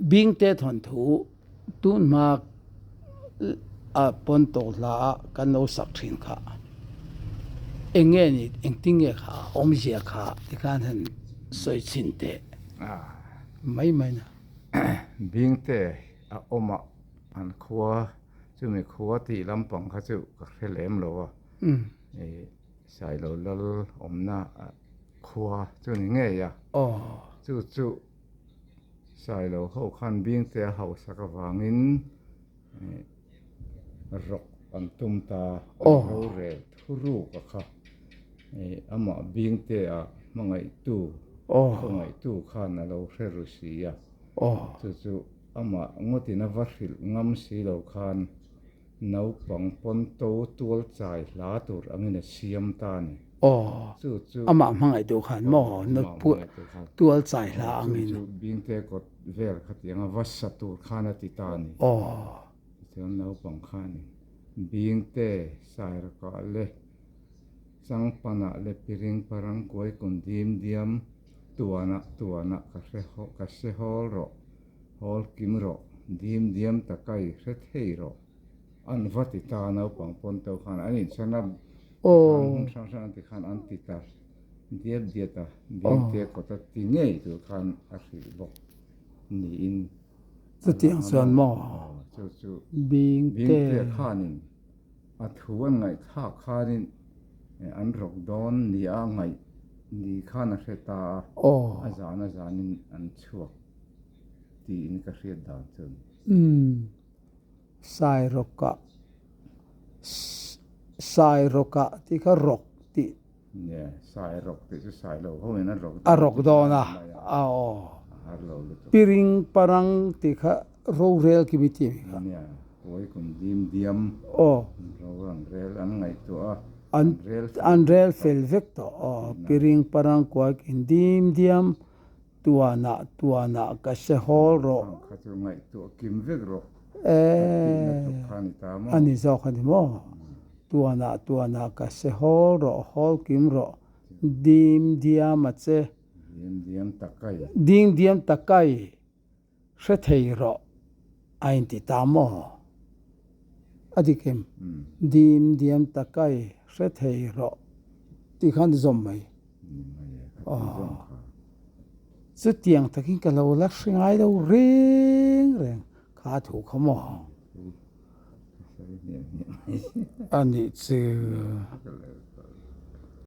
Bingte thawnthu tun hma a pawn tawh hla a kan lo sak thin kha eng nge ni engtin nge kha a awmzia kha tikhan han sawi chhin teh mai mai na. Bingte a awm a an khua chumi khua tih lampang kha chu ka hre lem lo a Sailo lal awmna khua chu ni ngei a chu chu. Sailo ho khan Bingte a hausak avangin rawk an tum ta a, an rorel thuruk a kha. Amah Bingte a hmangaihtu, khawngaihtu khan a lo hre ru si a, chu chu amah ngawtin a va hrilh ngam si lo khan Naupang pawn to tual chai hla tur angin a siam ta a ni. Aw, Chu chu. Amah hmangaih duh khan maw? Amah hmangaih duh khan. Tual chai hla angin. Chu chu Bingte kawt vel khatianga va sa tur khan a ti ta a ni. Aw. Tichuan naupang khanin Bingte Sairakah le Changpanah le Piring Parang kuai kun dim diam tuanah tuanah ka hre ka hre hawl rawh. Hawl kim rawh, dim diam taka i hre thei rawh. An va ti ta naupang pawn to khan an inchhan a, tikhan hmun hrang hrang an ti khan an ti ta diat diat a, dim te kawta ti ngei tur khan a hrilh bawk niin a Chutiang lang a chuan maw? maw? Aw, chu chu Bingte. Bingte khanin a thu an ngaihthlak khanin an rawk dawn nia ngaih ni khan a hre ta a, a zan a zanin an chhuak. tiin ka hriat dan chu. Umm Sairawkah Sairawkah tih kha rawk tih. Nia, Sairawk tih chu Sailo ho in a rawk dawn. A rawk dawn a, a aw. A har lo lutuk. Piring parang tih kha rorel kimi tih a ni kha. Nia, kawi kum dim diam. Aw. Ro an rel an ngaihtuah a. An an rel fel vek tawh aw. Piring parang kawi kum dim diam. Tuanah tuanah ka hre hawl rawh. Ang kha chu ngaihtuah kim vek rawh. Eeh a ni zawk a ni maw? Tuanah tuanah ka hre hawl rawh, hawl kim rawh. Dim diam a che. Dim diam takai. Ding diam takai hre thei rawh a inti ta maw? A dik em? Dim diam takai hre thei rawh tih khan zawm mai. Chutiang takin ka lo la hre ngai lo reng reng kha thu kha maw? A nih chu.